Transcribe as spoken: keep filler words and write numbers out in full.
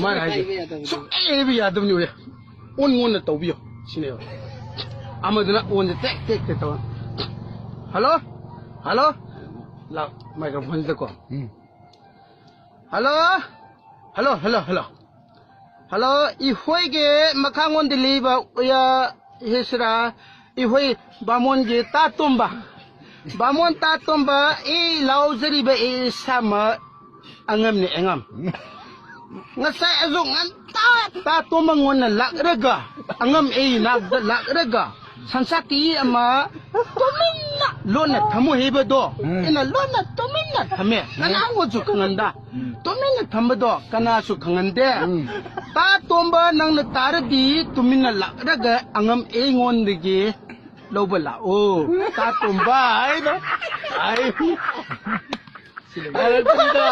ꯃꯥꯅ ꯍꯥꯏꯁꯦ, ꯁꯨꯡꯍꯩ ꯍꯩꯕ ꯌꯥꯗꯕꯅꯤ꯫ ꯑꯣꯟ ꯉꯣꯟꯅ ꯇꯧꯕꯤꯌꯣ ꯁꯤꯅꯦꯕ꯫ ꯑꯃꯗꯨꯅ ꯑꯣꯟꯁꯦ ꯇꯦꯛ ꯇꯦꯛ ꯇꯦꯛ ꯇꯧꯔ, "ꯍꯜꯂꯣ, ꯍꯜꯂꯣ, ꯂꯥꯎ, ꯃꯥꯏꯀ꯭ꯔꯣꯐꯣꯟꯁꯤꯗꯀꯣ꯫ Um. Hello, hello, hello, hello, hello, ꯑꯩꯈꯣꯏꯒꯤ ꯃꯈꯥꯉꯣꯟꯗ ꯂꯩꯕ ꯎꯌꯥ ꯍꯦꯁꯔꯥ, ꯑꯩꯈꯣꯏ ꯕꯥꯃꯣꯟꯒꯤ ꯇꯥ ꯇꯣꯝꯕ, ꯕꯥꯃꯣꯟ ꯇꯥ ꯇꯣꯝꯕ, ꯑꯩ ꯂꯥꯎꯖꯔꯤꯕ ꯑꯩ ꯏꯁꯥꯃꯛ ꯑꯉꯝꯅꯦ, ꯑꯉꯝ꯫ ꯉꯁꯥꯏ ꯑꯌꯨꯛ ꯉꯟꯇꯥ ꯇꯥ ꯇꯣꯝꯕ ꯉꯣꯟꯅ ꯂꯥꯛꯂꯒ, ꯑꯉꯝ ꯑꯩ ꯅꯥꯛꯇ ꯂꯥꯛꯂꯒ, ꯁꯟꯁꯥꯇꯤ ꯑꯃ ꯇꯨꯃꯤꯟꯅ ꯂꯣꯟꯅ ꯊꯝꯃꯨ ꯍꯥꯏꯕꯗꯣ, ꯎꯝ꯫ ꯑꯩꯅ ꯂꯣꯟꯅ ꯇꯨꯃꯤꯟꯅ ꯊꯝꯃꯦ꯫ ꯎꯝ꯫ ꯀꯅꯥꯕꯨꯁꯨ ꯈꯪꯍꯟꯗ꯫ ꯎꯝ꯫ ꯇꯨꯃꯤꯟꯅ ꯊꯝꯕꯗꯣ ꯀꯅꯥꯁꯨ ꯈꯪꯍꯟꯗꯦ꯫ ꯎꯝ꯫ ꯇꯥ ꯇꯣꯝꯕ, ꯅꯪꯅ ꯇꯥꯔꯗꯤ ꯇꯨꯃꯤꯟꯅ ꯂꯥꯛꯂꯒ ꯑꯉꯝ ꯑꯩꯉꯣꯟꯗꯒꯤ ꯂꯧꯕ ꯂꯥꯛꯑꯣ꯫ ꯇꯥ ꯇꯣꯝꯕ ꯍꯥꯏꯅ꯫ ꯑꯩ ꯍꯥꯏꯔꯛꯄꯅꯤꯗ꯫